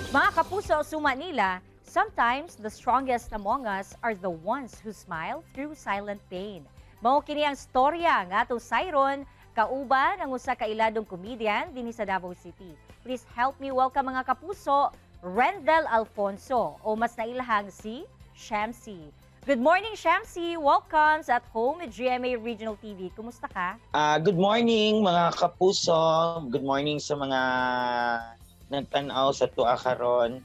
Mga kapuso, suma nila, sometimes the strongest among us are the ones who smile through silent pain. Mao kini ang storya nga atong sayron kauban ang usa ka iladong comedian dinhi sa Davao City. Please help me welcome, mga kapuso, Rendel Alfonso o mas nailhang si Shamcey. Good morning, Shamcey! Welcome sa At Home with GMA Regional TV. Kumusta ka? Good morning, mga kapuso. Good morning sa mga nagtan-aw sa atoa karon.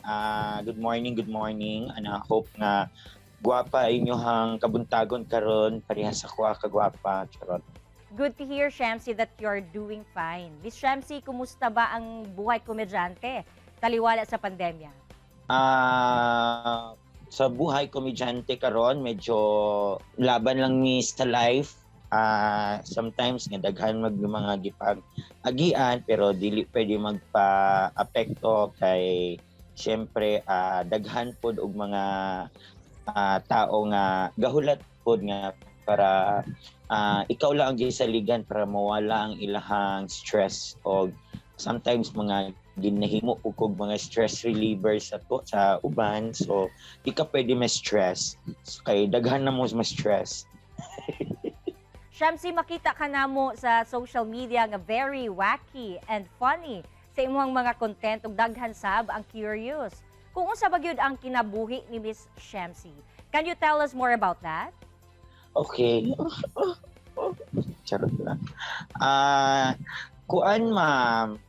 Good morning, good morning. Ana, hope nga gwapa inyohang kabuntagon karon, parehas sa akoa kagwapa. Charot. Good to hear, Shamcey, that you're doing fine. Miss Shamcey, kumusta ba ang buhay komedyante taliwala sa pandemya? Sa buhay komedyante karon, medyo laban lang mi sa life. Sometimes nga daghan mag mga gipag agian, pero dili pwede magpa-apekto kay syempre daghan pod og mga tao nga gahulat pod nga para ikaw lang ang gisaligan para mawala ang ilahang stress, og sometimes mga ginahimo po kog mga stress reliever sa to sa uban, so di ka pwede ma-stress kay daghan na mo ma-stress. Shamcey, makita ka namo sa social media nga very wacky and funny sa imong mga content ug daghan sab ang curious kung unsa ba gyud ang kinabuhi ni Miss Shamcey. Can you tell us more about that? Okay. Charot lang. Kuan, ma'am.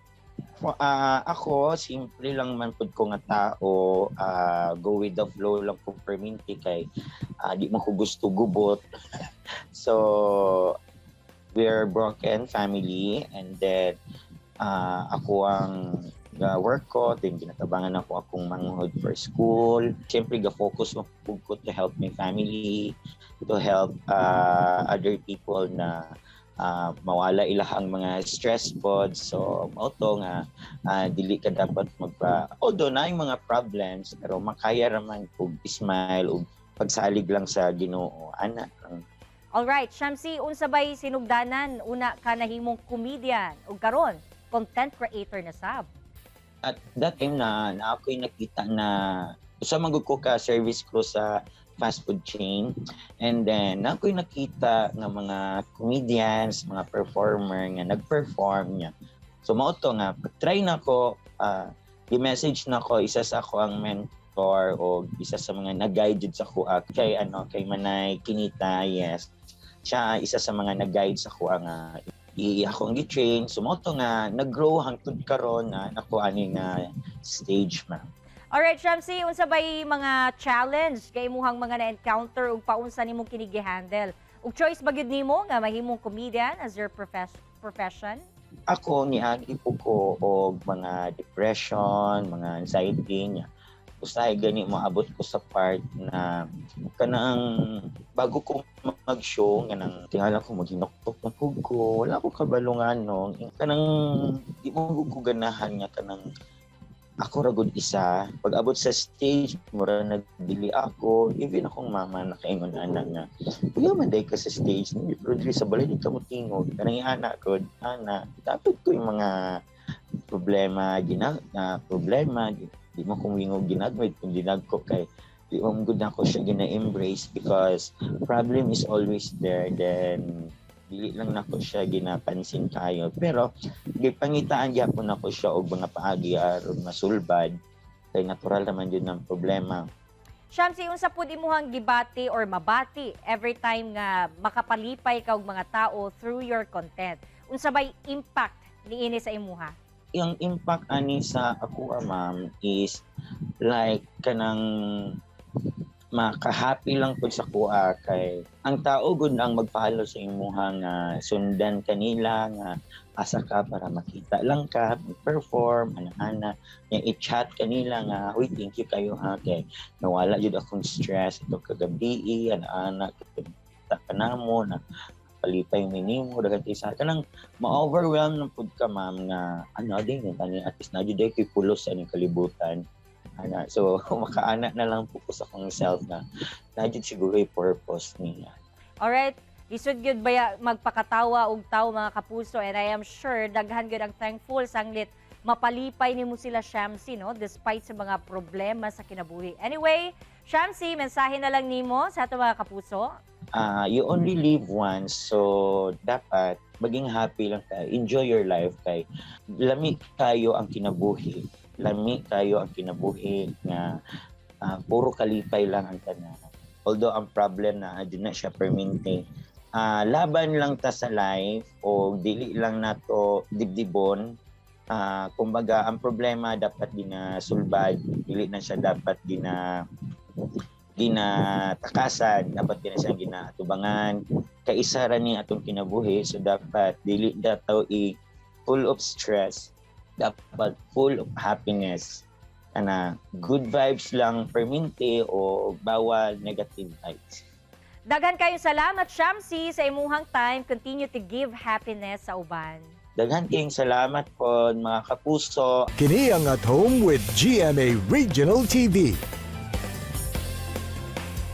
Ako, simple lang man pud ko nga tao, go with the flow lang ko perminti kay di man ko gusto gubot. So, we're broken family and then ako ang ga work ko, then ginatabangan ako akong manghod for school. Siyempre, ga-focus mo pud ko to help my family, to help other people na mawala ilahang mga stress pod. So, mao to nga dili ka dapat magpa, although na yung mga problems, pero makaya raman kog smile ug pagsalig lang sa Ginoo. Ana lang. Alright, Shamcey, unsa bay sinugdanan una ka nahimong comedian ug karon content creator na sab? At that time na ako'y nakita na usa man gud ko ka service crew sa fast food chain, and then na ako'y nakita nga mga comedians, mga performer nga nag-perform niya. So mao to nga try na ko, i-message na ko isa sa ako ang mentor o isa sa mga nag-guide jud sa kuha kay ano, kay Manay Kinita. Yes, siya isa sa mga nag-guide sa kuha nga i akong gi-train. So mao to nga nag-grow hangtod karon na nako ani nga stage, ma'am. Alright, Shamcey, unsa bay mga challenge kay imuhang mga na-encounter ug paunsa nimo kini gi-handle? Ug choice ba gyud nimo nga mahimong comedian as your profession? Ako, niagi po ko og mga depression, mga anxiety niya. Usahay gani moabot ko sa part na kanang bago ko mag-show, kanang tingala ko maghinuktok na pug ko, wala ko kabalo no. Kanang di mo ko ganahan nga kanang ako ra gud isa. Pag abot sa stage, mura nagdili ako. Even akong mama nakaingon ana nga, "Kuya, man day ka sa stage, pero diri sa balay di ka mo tingog." Kanang ana ko, ana, dapat ko yung mga problema, gina, na problema, di mo kong wingog ginagmay kung dinagko kay di mo gud nako siya gina-embrace because problem is always there, then dili lang nako siya ginapansin kayo, pero gipangitaan gyapon nako siya og mga paagi aron masulbad kay natural naman yun ng problema. Shamcey, unsa pud imuhang gibati or mabati every time nga makapalipay ka og mga tao through your content? Unsa bay impact niini sa imuha? Yung impact ani sa ako, ma'am, is like kanang makahappy lang pud sa kuha kay ang tao gud ang mag-follow sa imuha nga sundan kanila nga asa ka para makita lang ka mag-perform, ana-ana nga i-chat kanila nga, "Uy, thank you kayo ha, kay nawala jud akong stress ito kagabi," ana-ana, "Kita ka namo na palipay mi nimo." Daghan kay sa kanang ma-overwhelm na pud ka, ma'am, nga ano din ani, at least na jud kay pulos sa inyong kalibutan ana. So makaana na lang po ko sa akong self na na jud siguro yung purpose niya. Alright, lisod gyud baya magpakatawa og tawo, mga kapuso, and I am sure daghan gyud ang thankful sanglit mapalipay nimo sila, Shamsi, no, despite sa mga problema sa kinabuhi. Anyway, Shamsi, mensahe na lang nimo sa ato mga kapuso. You only live once, so dapat maging happy lang ka. Enjoy your life kay lami kayo ang kinabuhi. Lami kayo ang kinabuhi nga puro kalipay lang ang tanan. Although ang problem na di na siya permanente. Laban lang ta sa life o dili lang nato dibdibon. Kumbaga ang problema dapat ginasulbad, dili na siya dapat ginatakasan, dapat gina siya ginatubangan. Kaisa ra ni atong kinabuhi, so dapat dili dato i full of stress, dapat full of happiness. Kana good vibes lang permente o bawal negative vibes. Daghan kayong salamat, Shamsi, sa imuhang time. Continue to give happiness sa uban. Daghan kayong salamat po, mga kapuso. Kini ang At Home with GMA Regional TV.